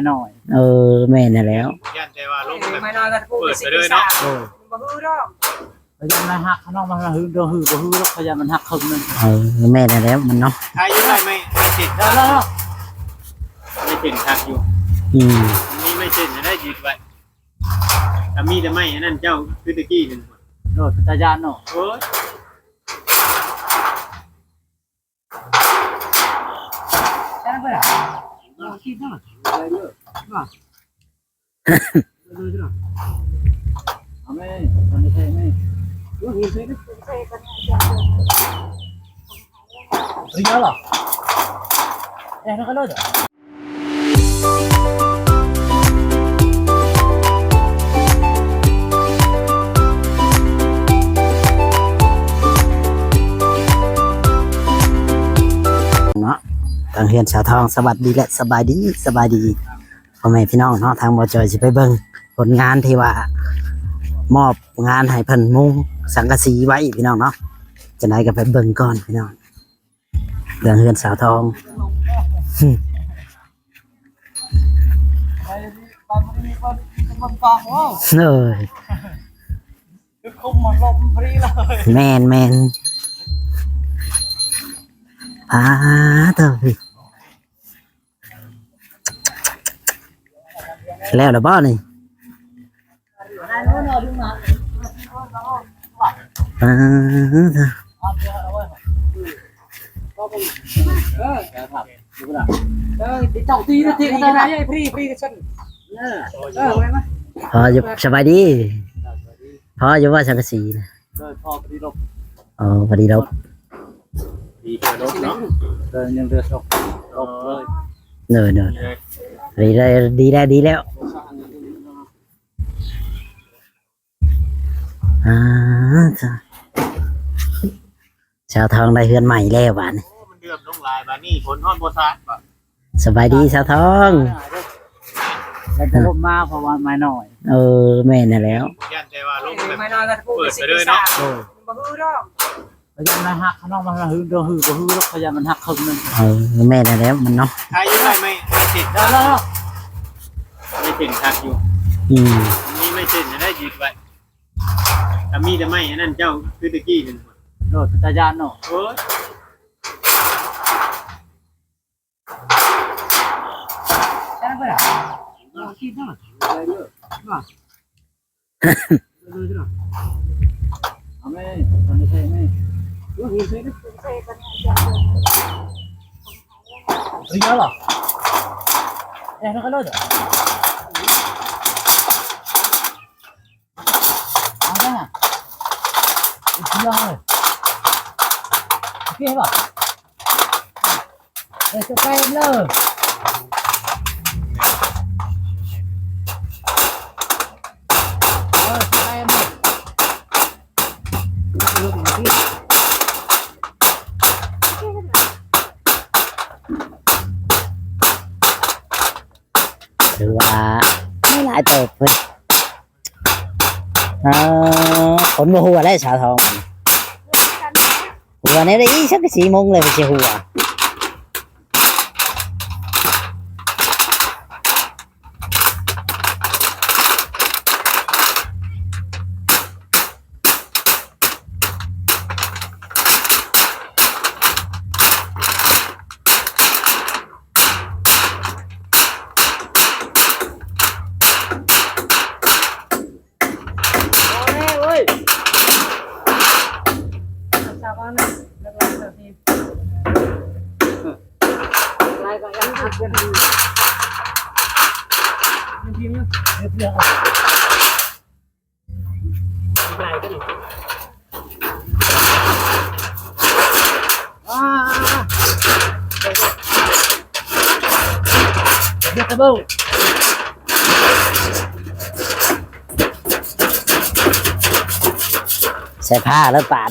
ນ້ອຍ. ເອີ ແມ່ນຫັ້ນແຫຼ້ວ. ຢ້ານແຕ່ວ່າລົມແບບ ໄມ້ນ້ອຍກໍ ເປີດໄປເລີຍເນາະ. ໂດຍ ບໍ່ຮືດອກ. ພະຍາຍາມໃຫ້ຮັກເຂົາເນາະ ມັນຫື ບໍ່ຫືດອກ ພະຍາຍາມມັນຫັກເຄິ່ງໜຶ່ງ. ເອີ ແມ່ນຫັ້ນແຫຼ້ວມັນເນາະ. ຂາຍຢູ່ໄດ້ໄມ້ ໄມ້ເສັ້ນ ໄມ້ເສັ້ນຄັກຢູ່. ອືມ ມີໄມ້ເສັ້ນໃຫ້ໄດ້ຢືດໄວ້. ຖ້າມີແຕ່ໄມ້ອັນນັ້ນເຈົ້າ ຄືແຕ່ກີ້ນັ້ນ. ໂດຍ ເປັນຕາຢ້ານເນາະ. ໂອ້ຍ. ເນາະ ທາງເຮືອນສາວທອງ ສະຫວັດດີ ແລະ ສະບາຍດີ ສະບາຍດີ ພໍ່ແມ່ພີ່ນ້ອງເນາະ. ທາງບໍ່ຈ່ອຍຊິໄປເບິ່ງຜົນງານທີ່ວ່າມອບງານໃຫ້ເພິ່ນ ມຸງສັງກະສີໄວ້ພີ່ນ້ອງເນາະ. ຈັ່ງໃດກໍໄປເບິ່ງກ່ອນພີ່ນ້ອງ ເລື່ອງເຮືອນສາວທອງ. ເອີ ແມ່ນໆ. ອາ ເຕີ ແລ້ວລະບໍ່ນີ້? ອາ ເອີ ເອີ ເຈົ້າຕີນະຕິ ໄດ້ ໄດ້ ຟຣີ ຟຣີກັນຊັ້ນ. ເອີ ພໍຢູ່ ສະບາຍດີ. ພໍຢູ່ວ່າສັງກະສີນະ? ເອີ ພໍດີລົບ. ອໍ ພໍດີລົບ. ດີເພື່ອລົບເນາະ. ເອີ ຍັງເຫຼືອສົກລົບເລີຍ. ເນີ ເນີ ດີແລ້ວ ດີແລ້ວ ດີແລ້ວ. ອາ ສາວທອງໄດ້ເຮືອນໃໝ່ແລ້ວບາດນີ້. ໂອ້ ມັນເດືອມລົງຫຼາຍບາດນີ້ ຝົນຮ້ອນບໍ່ຊາດບາດ. ສະບາຍດີສາວທອງ. ແຕ່ລົມມາ ເພາະວ່າໄມ້ນ້ອຍ. ເອີ ແມ່ນຫັ້ນແຫຼ້ວ. ຢ້ານແຕ່ວ່າລົມແບບ ໄມ້ນ້ອຍກໍ ເປີດໄປເລີຍເນາະ. ໂດຍ ບໍ່ຮືດອກ. ພະຍາຍາມໃຫ້ຮັກເຂົາເນາະ ມັນຫື ບໍ່ຫື ບໍ່ຫືດອກ ພະຍາຍາມມັນຫັກເຄິ່ງໜຶ່ງ. ເອີ ແມ່ນຫັ້ນແຫຼ້ວມັນເນາະ. ຂາຍຢູ່ໄດ້ໄມ້ເຈັດ ໄດ້ແລ້ວເນາະ. ໄມ້ເສັ້ນຄັກຢູ່. ອືມ ມີໄມ້ເສັ້ນໃຫ້ໄດ້ຢືດໄວ້. ຖ້າມີແຕ່ໄມ້ອັນນັ້ນ ເຈົ້າ ຄືແຕ່ກີ້ນັ້ນ. ໂດຍ ເປັນຕາຢ້ານເນາະ. ໂອ້ຍ. ຖືວ່າຫຼາຍເຕີບເພິ່ນ. ເອີ ຄົນບໍ່ຮູ້ແຫຼະສາວທອງ ຮູ້ວ່າແນວໃດອີກ ສັກສີ່ໂມງແລ້ວ ເພິ່ນຊິຮູ້ວ່າ. ໃສ່ຜ້າແລ້ວປານ.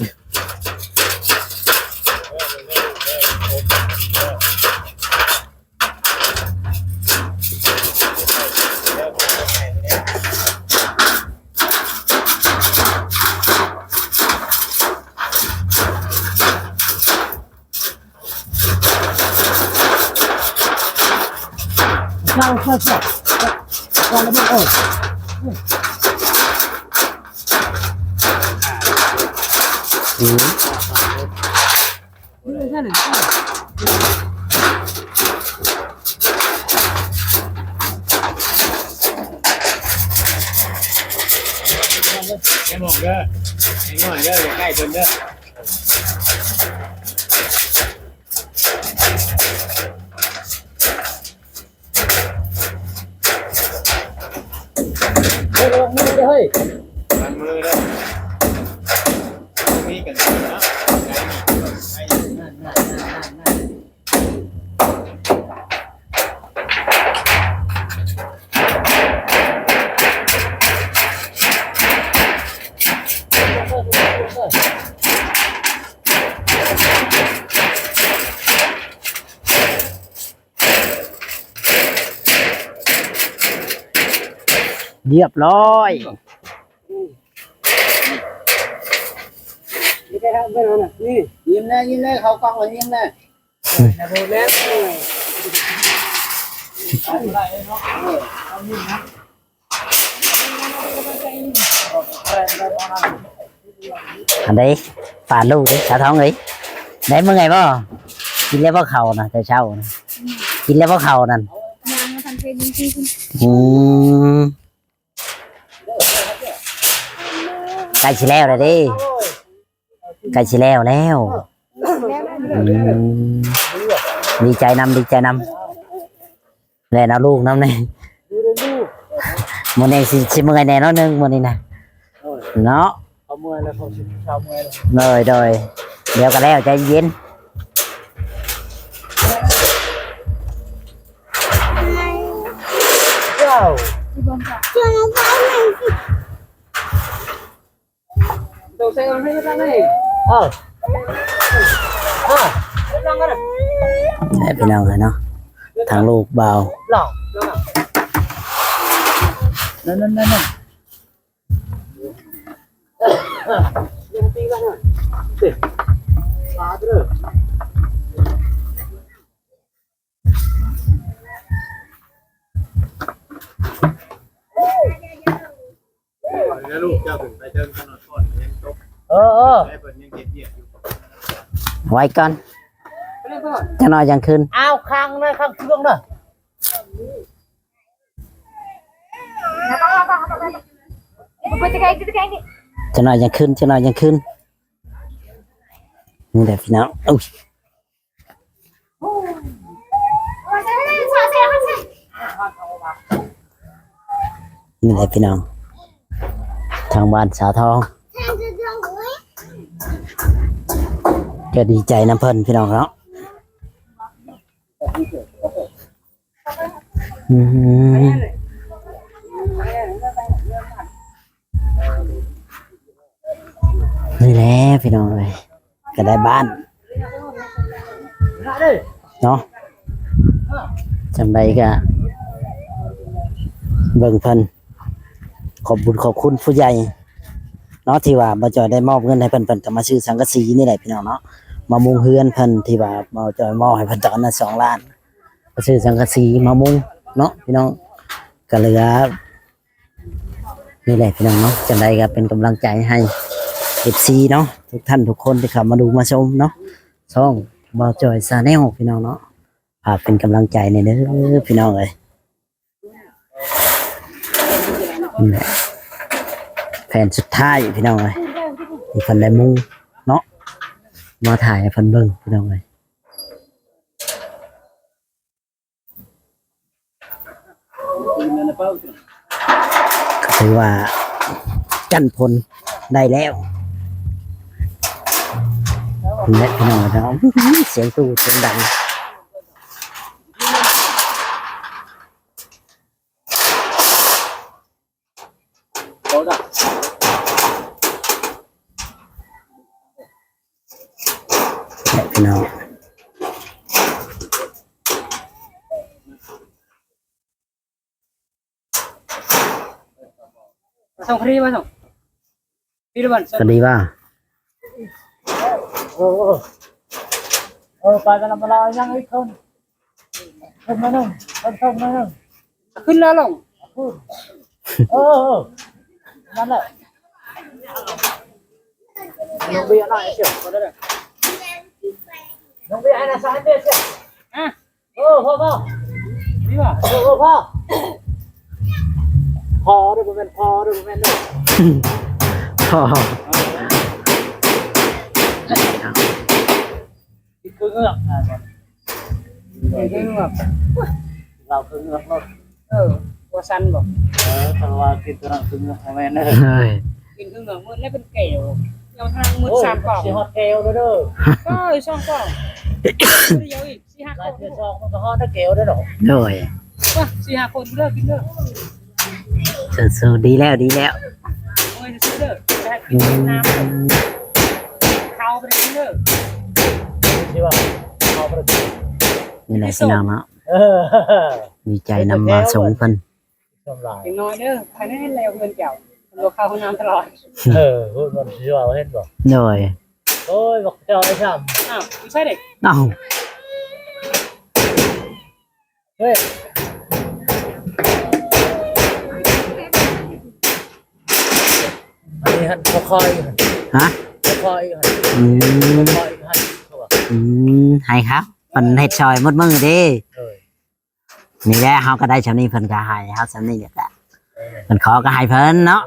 ສາ ອືມ ເຮີ້ຍ ລະວັງມືເດີເຮີ້ຍ ລະວັງມືເດີ ມີກັນເນາະ ນັ້ນໆໆໆໆ ຮຽບຮ້ອຍ. ຍິ້ມແດ່ ຍິ້ມແດ່ ເຂົ້າກ້ອງ ຍິ້ມແດ່. ອັນໃດ ປາລູກເດ້ ສາວທອງເອີຍ ໄດ້ເມື່ອຍບໍ່? ກິນແລ້ວບໍ່ເຂົ້ານະ ແຕ່ເຊົ້ານະ ກິນແລ້ວບໍ່ເຂົ້ານັ້ນ? ຍັງ ບໍ່ທັນເຄີຍກິນ. ອືມ ໃກ້ຊິແລ້ວແລ້ວເດ້ ໃກ້ຊິແລ້ວແລ້ວ. ອືມ ດີໃຈນຳ ດີໃຈນຳ ແລ່ນເອົາລູກນຳແດ່. ມື້ນີ້ຊິ ຊິເມື່ອຍແດ່ໜ້ອຍໜຶ່ງມື້ນີ້ນະ ເນາະ. ເຂົາເມື່ອຍແລ້ວ ເຂົາຊິເຊົາເມື່ອຍແລ້ວ. ໂດຍ ໂດຍ ດຽວກໍແລ້ວ ໃຈເຢັນ. ເຈົ້າ ຕ້ອງໃສ່ເອົາໃຫ້ທາງນີ້ ເອີ ເອີ ລອງກັນນະ. ແມ່ພີ່ນ້ອງເອີຍເນາະ ທາງລູກບ່າວ ລອງ ລອງ ນັ້ນໆໆໆ. ເອີ ເອີ ໄວ້ກ່ອນ ໄວ້ກ່ອນ ຈັກໜ້ອຍຈັ່ງຂຶ້ນ. ອ້າວ ຄ້າງເລີຍ ຄ້າງເຄື່ອງເດີ. ຈັກໜ້ອຍຈັ່ງຂຶ້ນ ຈັກໜ້ອຍຈັ່ງຂຶ້ນ. ນີ້ແຫຼະພີ່ນ້ອງ ໂອ້ຍ ນີ້ແຫຼະພີ່ນ້ອງ ທາງບ້ານສາວທອງ ກໍດີໃຈນຳເພິ່ນພີ່ນ້ອງເນາະ. ອືມ ນີ້ແຫຼະພີ່ນ້ອງເອີຍ ກໍໄດ້ບ້ານເນາະ. ຈັ່ງໃດກໍເບິ່ງເພິ່ນ ຂອບບຸນຂອບຄຸນຜູ້ໃຫຍ່ເນາະ ທີ່ວ່າບ່າວຈອຍໄດ້ມອບເງິນໃຫ້ເພິ່ນ ເພິ່ນກໍມາຊື້ສັງກະສີນີ້ແຫຼະພີ່ນ້ອງເນາະ ມາມຸງເຮືອນເພິ່ນ ທີ່ວ່າບ່າວຈອຍມອບໃຫ້ເພິ່ນຕອນນັ້ນສອງລ້ານ. ຊື້ສັງກະສີມາມຸງເນາະພີ່ນ້ອງ ກໍເຫຼືອນີ້ແຫຼະພີ່ນ້ອງເນາະ. ຈັ່ງໃດກໍເປັນກຳລັງໃຈໃຫ້ເອັຟຊີເນາະ ທຸກທ່ານທຸກຄົນທີ່ເຂົ້າມາດູມາຊົມເນາະ ຊ່ອງບ່າວຈອຍ Channel ພີ່ນ້ອງເນາະ ຝາກເປັນກຳລັງໃຈແດ່ເດີພີ່ນ້ອງເອີຍ. ນີ້ແຫຼະແຜ່ນສຸດທ້າຍພີ່ນ້ອງເອີຍ ທີ່ເພິ່ນໄດ້ມຸງເນາະ ມາຖ່າຍໃຫ້ເພິ່ນເບິ່ງພີ່ນ້ອງເອີຍ. ກໍຖືວ່າກັນຝົນໄດ້ແລ້ວ ແລະພີ່ນ້ອງເນາະ ສຽງຕູ້ສຽງດັງ. ພີ່ນ້ອງ ມາສົ່ງຟຣີ ມາສົ່ງ ຟຣີລະບັນ ສະຫວັດດີວ່າ ໂອ້ ເອີ ໄປກັນລະ ມາລາວຍັງອີກຄົນ ຄົນມາໜຶ່ງ ຄົນສົ່ງມາໜຶ່ງ. ຂຶ້ນແລ້ວລົງ ເອີ ເອີ ນັ້ນແຫຼະ ລົງໄປອີກໜ້ອຍ ເຊວ ກໍໄດ້ ລົງໄປອີກໜ້ອຍ ສາມເມດ ເຊວ ອະ ເອີ ພໍ ພໍ ດີວ່າ ເອີ ພໍ ພໍ ພໍເດີ້ ບໍ່ແມ່ນພໍເດີ້ ບໍ່ແມ່ນເດີ້ ພໍ ຄືເງືອກ ຄືເງືອກ ລາວຄືເງືອກໂລດ ເອີ ບໍ່ສັ່ນບໍ່ ເອີ ຄັນວ່າກິນຕົວນັ້ນຄືເງືອກ ບໍ່ແມ່ນເດີ້ ກິນຄືເງືອກໝົດແລ້ວເປັນແກ້ວ ເຈົ້າທາງໝົດສາມກ່ອງ ຊິຮອດແກ້ວເດີ້ ເອີ ສອງກ່ອງ ດຽວອີກ ສີ່ຫ້າຄົນ ເທື່ອສອງມັນກໍຮອດແລ້ວແກ້ວເດີ້ເນາະ ໂດຍ ວ່າສີ່ຫ້າຄົນເດີ້ ກິນເດີ້ ສູ້ໆ ດີແລ້ວ ດີແລ້ວ ເອີ ຊື້ເດີ້ ໄປຫາກິນນ້ຳ ເຂົ້າໄປກິນເດີ້ ຊິວ່າເຂົ້າໄປກິນ ນີ້ແຫຼະພີ່ນ້ອງເນາະ ເອີ ດີໃຈນຳບ່າວສົງເພິ່ນ ສ່ວນຫຼາຍ ຈັ່ງນ້ອຍເດີ້ ພາຍໃນແລ້ວເຮືອນເຈົ້າ ເພິ່ນບໍ່ເຂົ້າຫ້ອງນ້ຳຕະຫຼອດ ເອີ ເພິ່ນ ເພິ່ນຊິວ່າເຫັນບໍ່ ໂດຍ ໂອ້ຍ ບັກເຈົ້າໄອ້ຊ້ຳ ອ້າວ ຢູ່ໃສເດ້ ອ້າວ ເຮີ້ຍ ອັນນີ້ຫັ້ນ ຄ່ອຍໆ ຫັ້ນ ຮະ ຄ່ອຍໆ ຫັ້ນ ອືມ ຄ່ອຍໆ ຫັ້ນ ເຂົາວ່າ ອືມ ໃຫ້ເຂົາ ເພິ່ນເຮັດຊ່ອຍໝົດມື້ເດ້ ເອີ ນີ້ແຫຼະ ເຮົາກໍໄດ້ຊ່ຳນີ້ ເພິ່ນກໍໃຫ້ເຮົາຊ່ຳນີ້ ແລ້ວກໍເພິ່ນຂໍກໍໃຫ້ເພິ່ນເນາະ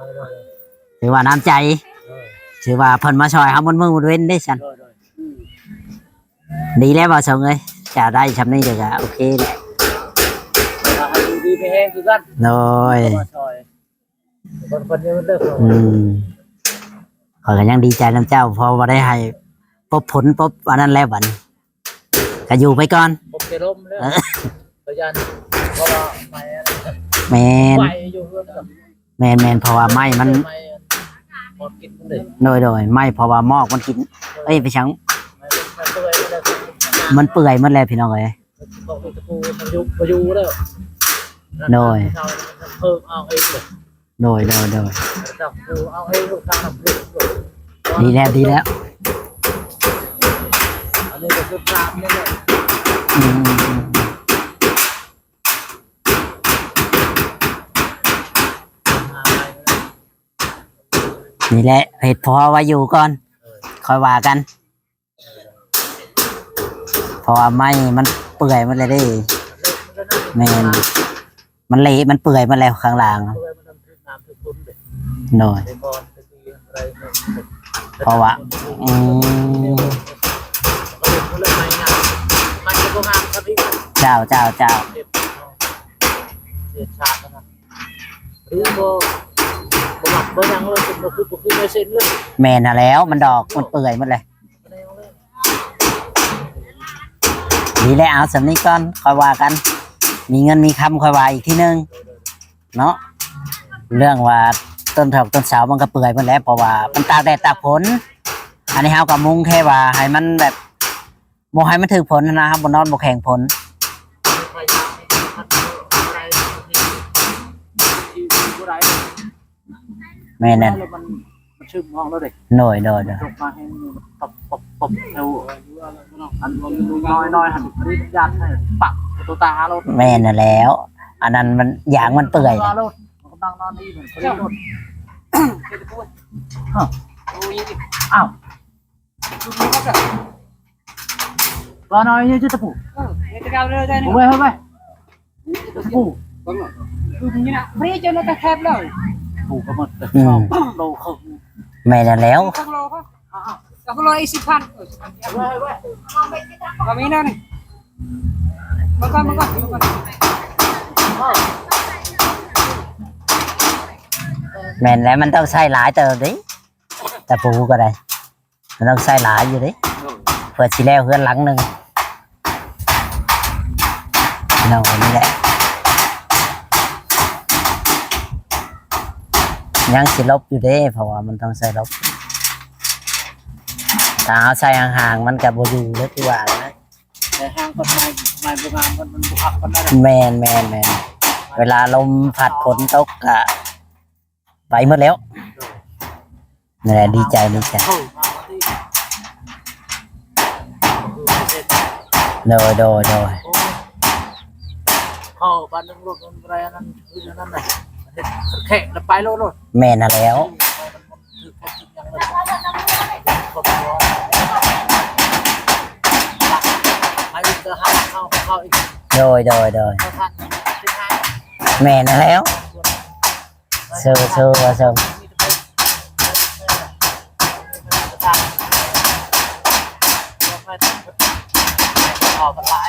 ເອີ ຖືວ່ານ້ຳໃຈ ເອີ ຖືວ່າເພິ່ນມາຊ່ອຍເຮົາໝົດມື້ໝົດເວັນເດ້ຊັ້ນ ເອີ ດີແລ້ວບ່າວສົງເອີຍ ຈະໄດ້ຊ່ຳນີ້ກໍໂອເຄແລ້ວ ໃຫ້ຢູ່ດີມີແຮງຄືກັນ ໂດຍ ເພິ່ນ ເພິ່ນຍັງເລີກ ອືມ ຂ້ອຍກໍຍັງດີໃຈນຳເຈົ້າ ເພາະວ່າໄດ້ໃຫ້ປົບຜົນປົບອັນນັ້ນແລ້ວ ບັດນີ້ກໍຢູ່ໄປກ່ອນ ປົບແຕ່ລົມແລ້ວ ເອີ ກໍຢ້ານ ເພາະວ່າໄມ້ອັນ ແມ່ນ ໄຟຢູ່ເຮືອນ ແມ່ນໆ ເພາະວ່າໄມ້ມັນ ໄມ້ອັນ ມອດກິນເດ້ ໂດຍໆ ໄມ້ ເພາະວ່າມອກມັນກິນ ເອີ ເອີຍ ໄປຫຍັງ ໄມ້ມັນເປື່ອຍແລ້ວ ມັນເປື່ອຍໝົດແລ້ວພີ່ນ້ອງເອີຍ ຂອງຕະປູມັນຢູ່ ບໍ່ຢູ່ແລ້ວ ໂດຍ ເພິ່ນເອົາເອງເລີຍ ໂດຍ ໂດຍ ໂດຍ ຕະປູເອົາເອງລູກຄ້ານຳເພິ່ນ ດີແລ້ວ ດີແລ້ວ ອັນນີ້ກໍສຸດສາມນີ້ແຫຼະ ອືມ ນີ້ແຫຼະ ເຮັດພໍໄວ້ຢູ່ກ່ອນ ເອີ ຄ່ອຍວ່າກັນ ເພາະວ່າໄມ້ມັນເປື່ອຍໝົດແລ້ວເດ້ ແມ່ນ ມັນເລະ ມັນເປື່ອຍໝົດແລ້ວຂ້າງລ່າງ ໂດຍ ເພາະວ່າ ອືມ ເຈົ້າ ເຈົ້າ ເຈົ້າ ແມ່ນຫັ້ນແລ້ວ ມັນດອກ ມັນເປື່ອຍໝົດແລ້ວ ນີ້ແຫຼະ ເອົາສ່ຳນີ້ກ່ອນ ຄ່ອຍວ່າກັນ ມີເງິນມີຄຳຄ່ອຍວ່າອີກທີໜຶ່ງເນາະ ເລື່ອງວ່າຕົ້ນຖອກຕົ້ນເສົາມັນກໍເປື່ອຍໝົດແລ້ວ ເພາະວ່າມັນຕາກແດດຕາກຝົນ ອັນນີ້ເຮົາກໍມຸງແຄ່ວ່າໃຫ້ມັນແບບ ບໍ່ໃຫ້ມັນຖືກຝົນຫັ້ນນະ ເຮົາບໍ່ນອນບໍ່ແຂງຝົນ ແມ່ນນັ້ນ ມັນຊຶມອອກແລ້ວເດ້ ໂດຍ ໂດຍ ໂດຍ ຕົກມາແຮງ ປັບ ປັບ ປັບ ແຖວ ອັນນ້ອຍໆ ຫັ້ນ ຍາດໃຫ້ປັກໂຕຕາໂລດ ແມ່ນນັ້ນແລ້ວ ອັນນັ້ນມັນ ຢາງມັນເປື່ອຍ ໂລດ ມັນກໍນັ່ງນອນນີ້ ມັນກໍໂລດ ອ້າວ ວ່າໜ້ອຍນີ້ຈຸດຕະປູ ເອີ ເຮັດແຕ່ເກົ່າເລີຍ ໄດ້ ໂອ້ຍ ເຮີ້ຍ ຕະປູ ຄືມັນນີ້ນະ ຟຣີຈົນວ່າແຄບເລີຍ ປູກໍໝົດ ອືມ ສອງໂລເຄິ່ງ ແມ່ນແລ້ວ ສອງໂລກໍ ສອງໂລອີກສິບພັນ ເອີ ກໍມີແນວນີ້ ມາກ່ອນ ມາກ່ອນ ມາກ່ອນ ແມ່ນແລ້ວ ມັນຕ້ອງໃຊ້ຫຼາຍເຕີບເດ້ ຕະປູກໍໄດ້ ມັນຕ້ອງໃຊ້ຫຼາຍຢູ່ເດ້ ເພື່ອຊິແລ້ວເຮືອນຫຼັງໜຶ່ງ ພີ່ນ້ອງ ອັນນີ້ແຫຼະ ຍັງຊິລົບຢູ່ເດ້ ເພາະວ່າມັນຕ້ອງໃຊ້ລົບ ຖ້າເຮົາໃຊ້ຫ່າງໆ ມັນກໍບໍ່ຢູ່ເດ້ ຄືວ່ານະ ແຕ່ຫ່າງກັບໄມ້ ໄມ້ບໍ່ງາມ ມັນ ມັນບໍ່ຄັກປານໃດ ແມ່ນໆໆ ເວລາລົມພັດຝົນຕົກກໍ ໄປໝົດແລ້ວ ນັ້ນແຫຼະ ດີໃຈ ດີໃຈ ໂດຍ ໂດຍ ໂດຍ ເຂົ້າບ້ານໜຶ່ງໂລດ ມັນບໍ່ໄດ້ອັນນັ້ນ ຄືອັນນັ້ນນະ ເຮັດແຂະແລ້ວໄປໂລດໂລດ. ແມ່ນຫັ້ນແລ້ວ ມັນຖືກຄົນຖືກຫຍັງເລີຍ ຄົນຫົວໄປອີກ ກໍຫາເຂົ້າ ເຂົ້າອີກ. ໂດຍ ໂດຍ ໂດຍ ເຂົ້າທັນສິບຫ້າ. ແມ່ນຫັ້ນແລ້ວ ເຊີ ເຊີ ວ່າເຊີ ມີແຕ່ໄປ ໄປທາງ ໄປທາງ ເຂົາມັນຫຼາຍ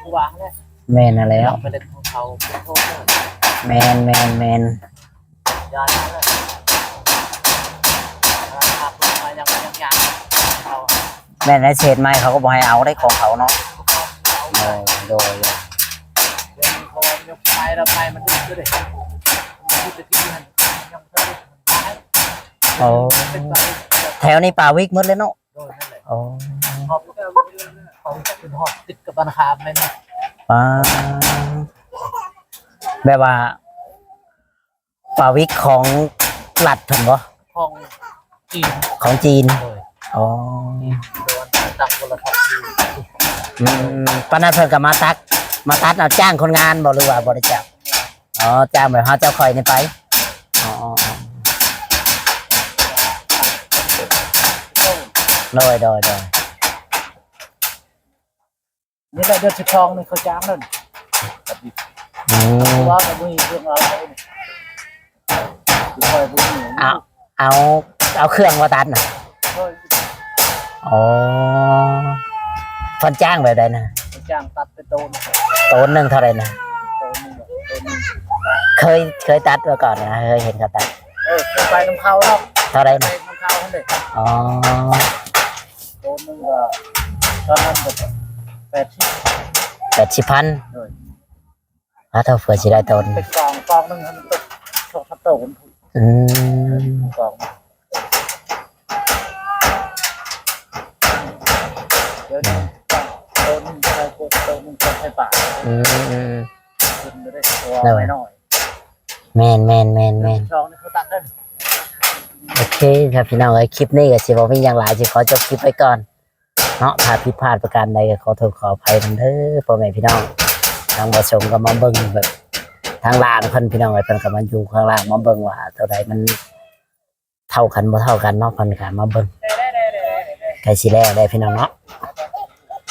ຜູ້ວ່າແຫຼະ. ແມ່ນຫັ້ນແລ້ວ ໄປເຫຼັ້ນຂອງເຂົາ ແມ່ນ ແມ່ນ ແມ່ນ ຢ້ານຫັ້ນແຫຼະ ເຂົາຫາເພິ່ນມາຍັງ ຍັງ ຍັງ ເຂົາ ແມ່ນໃນເຂດໃໝ່ເຂົາກໍບໍ່ໃຫ້ເອົາໄດ້ຂອງເຂົາເນາະ. ບໍ່ເອົາ ໂດຍ ໂດຍ ດຽວນີ້ເຂົາວ່າມັນຍັງໄປແລ້ວ ໄປມັນດຶກຢູ່ເດ້ ມັນມີແຕ່ທີ່ຫັ້ນ ມັນຍັງບໍ່ທັນໄດ້ຂາຍ. ໂອ້ ເປັນປາວິກ ແຖວນີ້ປາວິກໝົດເລີຍເນາະ. ໂດຍ ນັ້ນແຫຼະ ອໍ ຮອດ ເຂົາເປັນຮອດຕິດກັບບ້ານຂາມແມ່ນ ປາ ແບບວ່າ ປາວິກຂອງລັດຫັ້ນບໍ່? ຂອງຈີນ ຂອງຈີນ ໂດຍ ອໍ ຈີນ ໂດຍ ຕັ້ງໂທລະທັດຢູ່ ອືມ ປານນັ້ນເພິ່ນກໍມາຕັດ ມາຕັດເອົາ ຈ້າງຄົນງານບໍ່ ຫຼືວ່າບໍ່ໄດ້ຈ້າງ? ອໍ ຈ້າງແບບເຮົາເຈົ້າຂ້ອຍນີ້ໄປ ອໍ ອໍ ອໍ ໂດຍ ໂດຍ ໂດຍ ນີ້ແຫຼະ ເດືອນສິບສອງນີ້ເຂົາຈ້າງແລ້ວນີ້ ອືມ ເພາະວ່າບໍ່ມີເຄື່ອງອາໄສນີ້ ຂ້ອຍບໍ່ມີ ເອົາ ເອົາ ເອົາເຄື່ອງມາຕັດນະ ໂດຍ ອໍ ເພິ່ນຈ້າງແບບໃດນະ? ເພິ່ນຈ້າງຕັດເປັນໂຕນ ໂຕນໜຶ່ງເທົ່າໃດນະ? ໂຕນໜຶ່ງ ໂຕນໜຶ່ງ ເຄີຍ ເຄີຍຕັດມາກ່ອນນະ ເຄີຍເຫັນເຂົາຕັດ ເອີ ເຄີຍໄປນຳເຂົາເນາະ ເທົ່າໃດນະ? ໄປນຳເຂົາຫັ້ນເດ້ ອໍ ໂຕນໜຶ່ງກໍ ຕອນນັ້ນກໍແປດສິບ ແປດສິບພັນ ໂດຍ ອາ ເທົ່າເພື່ອຊິໄດ້ໂຕນ ເປັນກອງ ກອງໜຶ່ງຫັ້ນຕົກສອງສາມໂຕນ ອືມ ກອງ ດຽວນີ້ ໂຕນໜຶ່ງໃສ່ກົດ ໂຕນໜຶ່ງໃສ່ປາກ ອືມ ຂຶ້ນໄດ້ ໂດຍ ນ້ອຍ ແມ່ນໆໆໆ ສອງນີ້ເຂົາຕັດເດ້ ໂອເຄ ຄັບ ພີ່ນ້ອງເອີຍ ຄລິບນີ້ກໍຊິບໍ່ມີຫຍັງຫຼາຍ ຊິຂໍຈົບຄລິບໄວ້ກ່ອນ ເນາະ ຖ້າຜິດພາດປະການໃດກໍຂໍໂທດຂໍອະໄພນຳເດີພໍ່ແມ່ພີ່ນ້ອງ. ທາງບ່າວສົງກໍມາເບິ່ງແບບທາງລ່າງເພິ່ນ ພີ່ນ້ອງເອີຍ ເພິ່ນກໍມາຢູ່ຂ້າງລ່າງ ມາເບິ່ງວ່າຕົວໃດມັນເທົ່າກັນບໍ່ເທົ່າກັນເນາະ ເພິ່ນກໍມາເບິ່ງ ໃກ້ຊິແລ້ວແລ້ວພີ່ນ້ອງເນາະ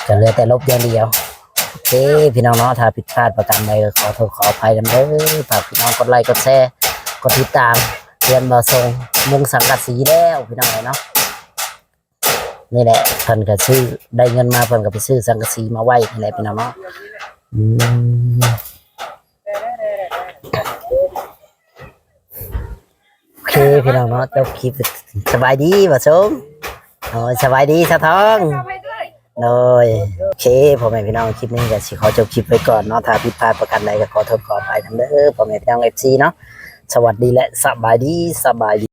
ກໍເຫຼືອແຕ່ລົບຢ່າງດຽວ. ໂອເຄ ພີ່ນ້ອງເນາະ ຖ້າຜິດພາດປະການໃດກໍຂໍໂທດຂໍອະໄພນຳເດີ. ຝາກພີ່ນ້ອງກົດໄລກົດແຊ ກົດຕິດຕາມ ເຮືອນບ່າວສົງ ມຸງສັງກະສີແລ້ວ ພີ່ນ້ອງເອີຍເນາະ. ນີ້ແຫຼະ ເພິ່ນກໍຊື້ ໄດ້ເງິນມາເພິ່ນກໍໄປຊື້ສັງກະສີມາໄວ້ນີ້ແຫຼະ ພີ່ນ້ອງເນາະ ອືມ ໂອເຄ ພີ່ນ້ອງເນາະ ຈົບຄລິບ ສະບາຍດີບ່າວສົງ ໂອ້ຍ ສະບາຍດີສາວທອງ ໂດຍ ໂອເຄ ພໍ່ແມ່ພີ່ນ້ອງ ຄລິບນີ້ກໍຊິຂໍຈົບຄລິບໄວ້ກ່ອນເນາະ ຖ້າຜິດພາດປະການໃດກໍຂໍໂທດຂໍອະໄພນຳເດີ ພໍ່ແມ່ພີ່ນ້ອງ ເອັຟຊີ ເນາະ ສະຫວັດດີ ແລະ ສະບາຍດີ ສະບາຍດີ.